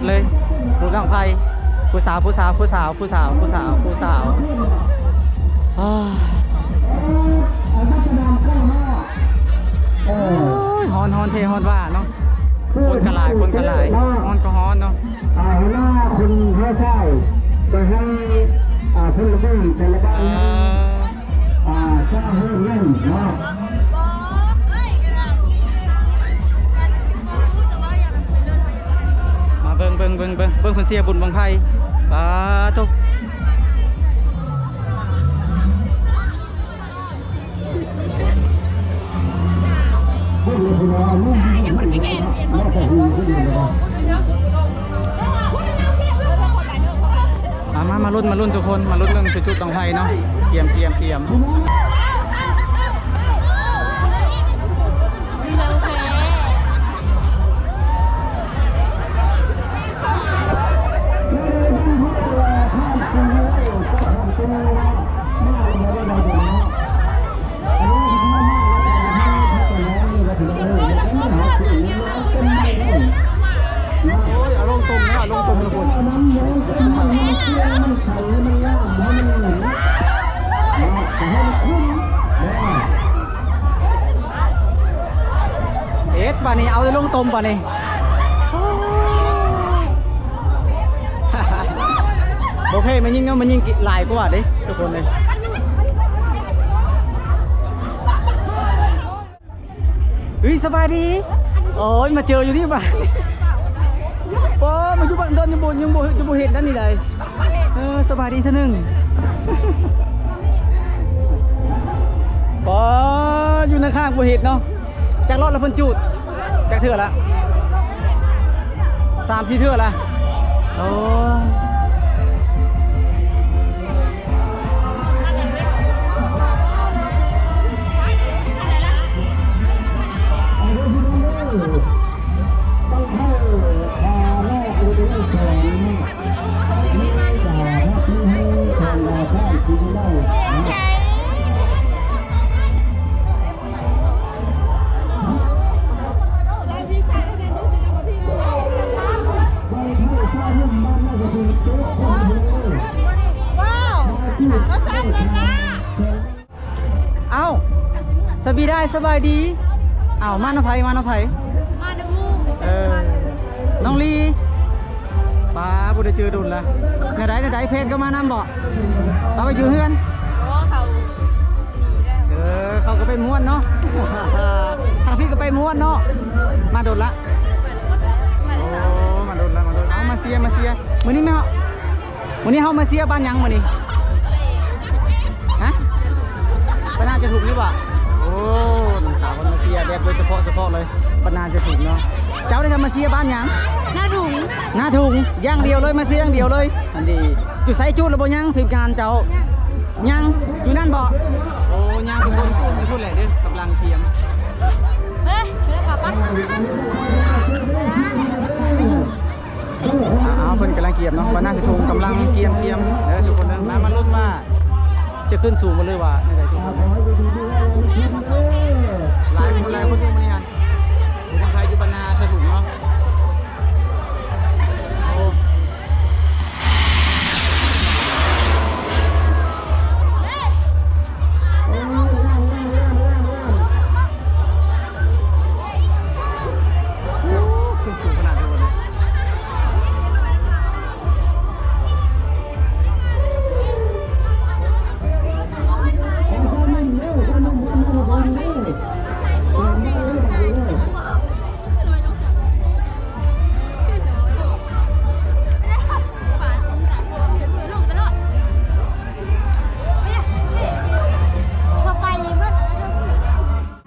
ດເລີຍ ບຸນບັ້ງໄຟ ຜູ້ສາວ ຜູ້ສາວ ຜູ້ສາວ ຜູ້ສາວ ຜູ້ສາວ ຜູ້ສາວ ໂອ້ຍ ຮ້ອນ ຮ້ອນແທ້ ຮ້ອນວ່າເນາະ ຄົນກໍຫຼາຍ ຄົນກໍຫຼາຍ ຮ້ອນກໍຮ້ອນເນາະ. ອ່າ ຫົວໜ້າຄົນເຮົາໃຊ້ໄປໃຫ້ ອ່າ ພົນລະເມືອງແຕ່ລະບ້ານ ອ່າ ຊາວເຮືອນນັ້ນເນາະ. ມາເບິ່ງ ເບິ່ງ ເບິ່ງ ເບິ່ງ ເບິ່ງເພິ່ນເຊຍບຸນບັ້ງໄຟ ປາໂທ້. ມາ ມາ ມາລຸ້ນ ມາລຸ້ນທຸກຄົນ ມາລຸ້ນເບິ່ງຈຸດບັ້ງໄຟເນາະ ກຽມ ກຽມ ກຽມ. ໂອ້ຍ ເອົາລົງຕົ້ມແລ້ວ ເອົາລົງຕົ້ມແລ້ວພຸ້ນ. ເຮັດບາດນີ້ ເອົາລົງຕົ້ມບາດນີ້. ບໍ່ແພ້ແມ່ຍິງເນາະ ແມ່ຍິງຫຼາຍກວ່າເດ້ທຸກຄົນເດ້. ເຮີ້ຍ ສະບາຍດີ ໂອ້ຍ ມາເຈີຢູ່ນີ້ບາດນີ້ ໂອ້ ມາຢູ່ບັ້ງດົນ ຍັງບໍ່ ຍັງບໍ່ ຍັງບໍ່ເຫັນອັນນີ້ໃດ. ເອີ ສະບາຍດີເທື່ອໜຶ່ງ ໂອ້ ຢູ່ນຳຂ້າງບໍ່ເຫັນເນາະ. ຈັກລອດລະເພິ່ນຈູດ ຈັກເທື່ອລະ ສາມສີ່ເທື່ອລະ ໂອ້. ອ້າວ ສະບີດາຍ ສະບາຍດີ. ອ້າວ ມານຳໃຜ ມານຳໃຜ? ມານຳໝູ່. ເອີ ນ້ອງລີ ປ້າ ບໍ່ໄດ້ເຈີດົນລະ. ແນວໃດ ແນວໃດ ແພນກໍມານຳບໍ? ເອົາໄປຢູ່ເຮືອນ. ບໍ່ ເຂົາໜີແລ້ວ. ເອີ ເຂົາກໍໄປມ່ວນເນາະ ທາງພີ້ກໍໄປມ່ວນເນາະ. ມາດົນລະ? ມາແຕ່ເຊົ້າ. ໂອ້ ມາດົນລະ ມາດົນ. ເອົາ ມາເຊຍ ມາເຊຍ ມື້ນີ້ແມ່ນ ມື້ນີ້ເຮົາມາເຊຍບ້ານຫຍັງມື້ນີ້? ຮະ? ບ້ານນາຈະທຸກນີ້ບໍ່? ໂອ້ ນ້ອງສາວເພິ່ນມາເຊຍແບບໂດຍສະເພາະ ສະເພາະເລີຍ ບ້ານນາຈະທຸກເນາະ. ເຈົ້າໄດ້ທຳມາເຊຍບ້ານຫຍັງ? ນາທຸງ. ນາທຸງ ຢ່າງດຽວເລີຍ ມາເຊຍຢ່າງດຽວເລີຍ. ອັນດີ ຢູ່ໃສ ຈູດແລ້ວບໍ່? ຍັງ ທີມງານເຈົ້າ ຍັງ ຢູ່ນັ້ນບໍ່? ໂອ້ ຍັງ ທຸກຄົນ ຢູ່ພຸ້ນແຫຼະເດີ ກຳລັງກຽມ. ເອີ ໄປເລີຍຄ່ະ ໄປ. ອ້າວ ເພິ່ນກຳລັງກຽມເນາະ ບ້ານນາສະທຸງກຳລັງກຽມ ກຽມເດີທຸກຄົນເດີ. ມາ ມາລຸ້ນວ່າຈະຂຶ້ນສູງບໍ່ ຫຼືວ່າແນວໃດທຸກຄົນ. ຫຼາຍຄົນ ຫຼາຍຄົນຢູ່ມື້ນີ້ຫັ້ນ ຜູ້ຄົນໄທຢູ່ບ້ານນາສະທຸງເນາະ. ໂອ້ ໂອ້ ຂຶ້ນສູງຂະໜາດນີ້ເລີຍ.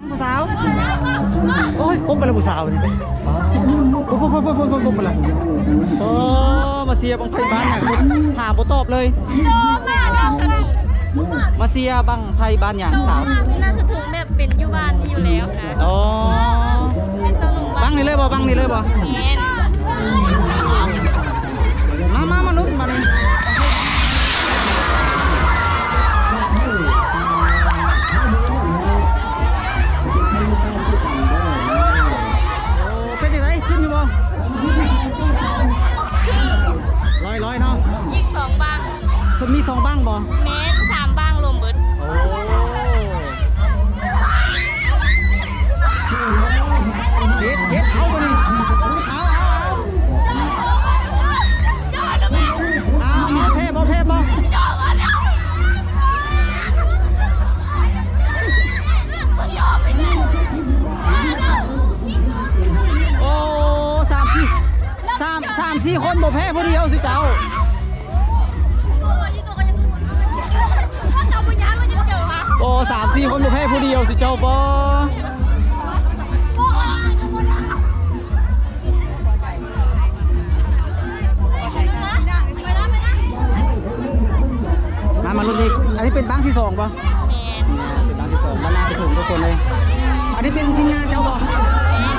ຜູ້ສາວ ໂອ້ຍ ກົບໄປແລ້ວຜູ້ສາວນີ້ ໂອ້ຍ ກົບໄປແລ້ວ ໂອ້ ມາເຊຍບັ້ງໄຟບ້ານຫຍັງ ຖາມບໍ່ຕອບເລີຍ ມາເຊຍບັ້ງໄຟບ້ານຫຍັງສາວ? ໜ້າສະເພາະແບບເປັນຢູ່ບ້ານນີ້ຢູ່ແລ້ວນະ ອໍ ເປັນຊາວໜຸ່ມບ້ານ ບັ້ງນີ້ເລີຍບໍ່? ບັ້ງນີ້ເລີຍບໍ່? ແມ່ນ. ມາ ມາ ມາລຸ້ນບາດນີ້ ໂອ້ ເປັນຈັ່ງໃດ ຂຶ້ນຢູ່ບໍ່? ບໍ່ແພ້ຜູ້ດຽວຊິເຈົ້າ. ໂອ້ ສາມສີ່ຄົນບໍ່ແພ້ຜູ້ດຽວຊິເຈົ້າບໍ່. ມາ ມາລຸ້ນອີກ. ອັນນີ້ເປັນບັ້ງທີສອງບໍ່? ແມ່ນ ເປັນບັ້ງທີສອງ ບັ້ງໜ້າສະທຸງທຸກຄົນເລີຍ. ອັນນີ້ເປັນທີມງານເຈົ້າບໍ່? ແມ່ນ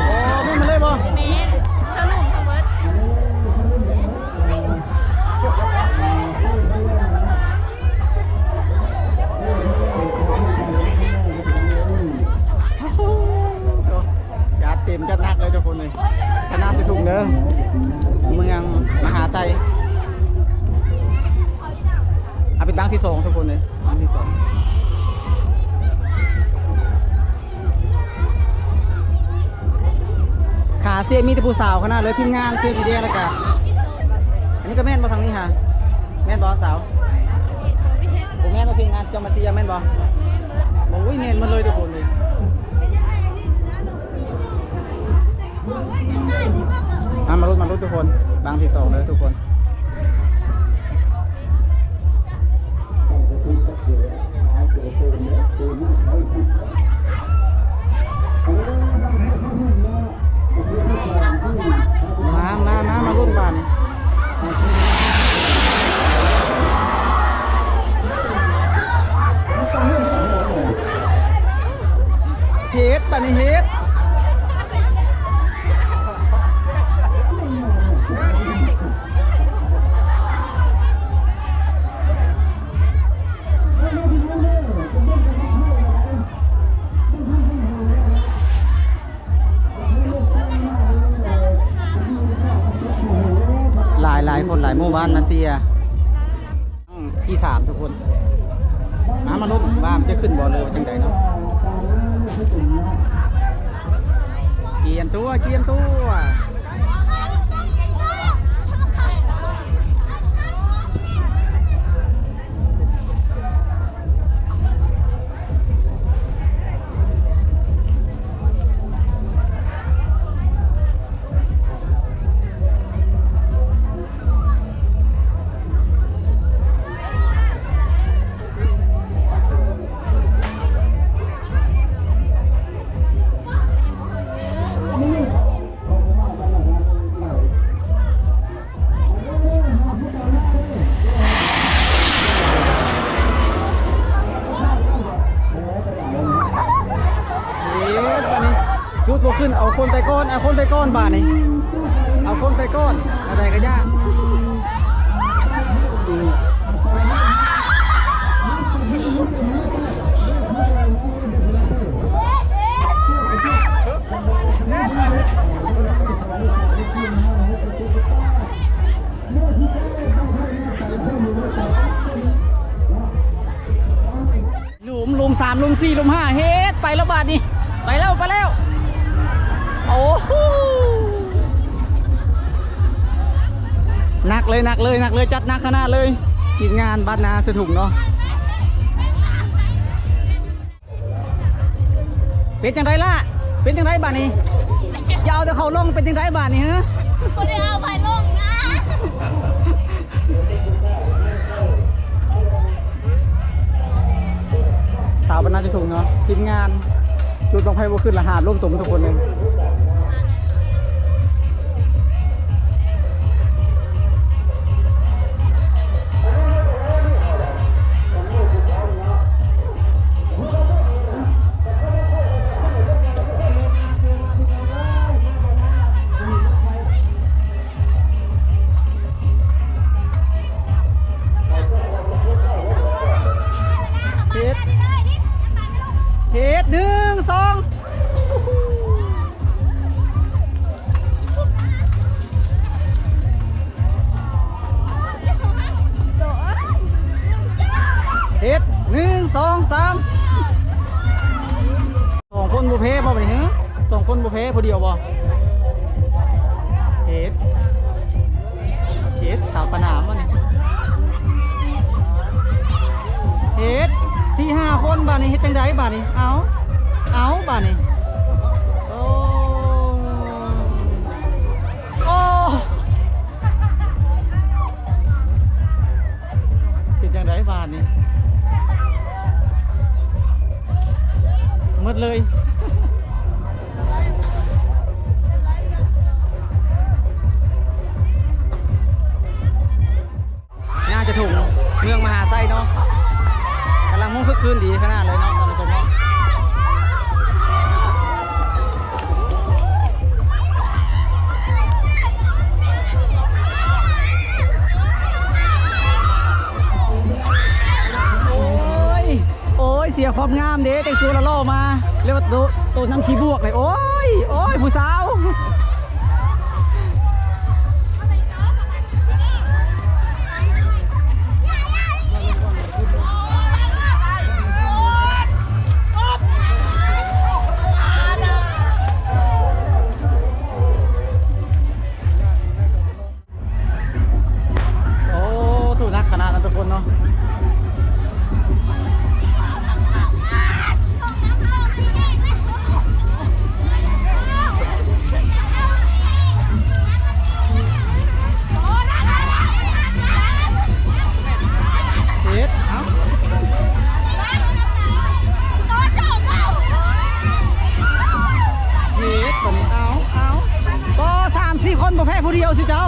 ໂອ້ ແມ່ນໝົດເລີຍບໍ່? ແມ່ນ ສະໜຸກທັງໝົດ. ຈັດເຕັມຈັດໜັກເລີຍທຸກຄົນເລີຍ. ຄະນະສະທຸງເດີ ເມືອງມະຫາໄຊ. ເອົາເປັນບັ້ງທີສອງທຸກຄົນເລີຍ ບັ້ງທີສອງ. ຂາເຊຍມີແຕ່ຜູ້ສາວຂະໜາດເລີຍ ທີມງານເສື້ອສີແດງ ແລ້ວກະ ອັນນີ້ກະແມ່ນບໍ່ ທາງນີ້ຫາ ແມ່ນບໍ່ສາວ? ບໍ່ແມ່ນບໍ່ ທີມງານເຈົ້າມາເຊຍແມ່ນບໍ່? ໂອ້ຍ ແມ່ນໝົດເລີຍທຸກຄົນເລີຍ. ອ່ະ ມາລຸ້ນ ມາລຸ້ນທຸກຄົນ ບັ້ງທີສອງເດີທຸກຄົນ. ມາ ມາ ມາ ມາລຸ້ນບາດນີ້. ເຮັດ ບາດນີ້ເຮັດ. ຫຼາຍໆຄົນ ຫຼາຍໝູ່ບ້ານມາເຊຍ. ທີສາມທຸກຄົນ. ມາ ມາລຸ້ນວ່າມັນຈະຂຶ້ນບໍ່ ຫຼືວ່າຈັ່ງໃດເນາະ. ກຽມຕົວ ກຽມຕົວ. ເຮັດບາດນີ້ ຈຸດບໍ່ຂຶ້ນ ເອົາຄົນໄປກ່ອນ ເອົາຄົນໄປກ່ອນບາດນີ້ ເອົາຄົນໄປກ່ອນ ແນວໃດກະຢ້ານ. ຫຼຸມ ຫຼຸມສາມ ຫຼຸມສີ່ ຫຼຸມຫ້າ ເຮັດ ໄປແລ້ວບາດນີ້ ໄປແລ້ວ ໄປແລ້ວ. ໂອ້ໂຫ ໜັກເລີຍ ໜັກເລີຍ ໜັກເລີຍ ຈັດໜັກຂະໜາດເລີຍ ທີມງານບ້ານນາສະທຸງເນາະ. ເປັນຈັ່ງໃດລະ ເປັນຈັ່ງໃດບາດນີ້? ຢ່າເອົາແຕ່ເຂົາລົງ ເປັນຈັ່ງໃດບາດນີ້ ຮະ? ບໍ່ໄດ້ເອົາໃຜລົງນະ. ສາວບ້ານນາຈະທຸງເນາະ ທີມງານ ຈຸດບັ້ງໄຟບໍ່ຂຶ້ນລະຫາບລົມຕົມທຸກຄົນເລີຍ. ເຮັດ ເຮັດ ໜຶ່ງ ສອງ ເຮັດ ໜຶ່ງ ສອງ ສາມ. ສອງຄົນບໍ່ແພ້ບໍ່ບາດນີ້ ຮະ? ສອງຄົນບໍ່ແພ້ຜູ້ດຽວບໍ່? ເຮັດ ເຮັດ ສາວປະນາມວະນີ້ ເຮັດ ສີ່ຫ້າຄົນບາດນີ້ ເຮັດຈັ່ງໃດບາດນີ້? ເອົາ ເອົາບາດນີ້ ໂອ້ ໂອ້ ໝົດເລີຍ ໜ້າຈະຖົງເມືອງມະຫາໄຊເນາະ ກຳລັງມ່ວນຄຶກຄື້ນດີຂະໜາດເລີຍເນາະ ທ່ານຜູ້ຊົມເນາະ. ໂອ້ຍ ໂອ້ຍ ເສຍຄວາມງາມເດ້ ແຕ່ງຕົວຫຼໍ່ໆມາ ແລ້ວໂຕ ໂຕນຳຂີ້ບວກເລີຍ ໂອ້ຍ ໂອ້ຍ ຜູ້ສາວ. ໂອ້ ສູ້ໜັກຂະໜາດນັ້ນທຸກຄົນເນາະ. ເຮັດ ເອົ້າ ເຮັດ ບາດນີ້ ເອົາ ເອົາ ບໍ່ ສາມສີ່ຄົນບໍ່ແພ້ຜູ້ດຽວຊິເຈົ້າ.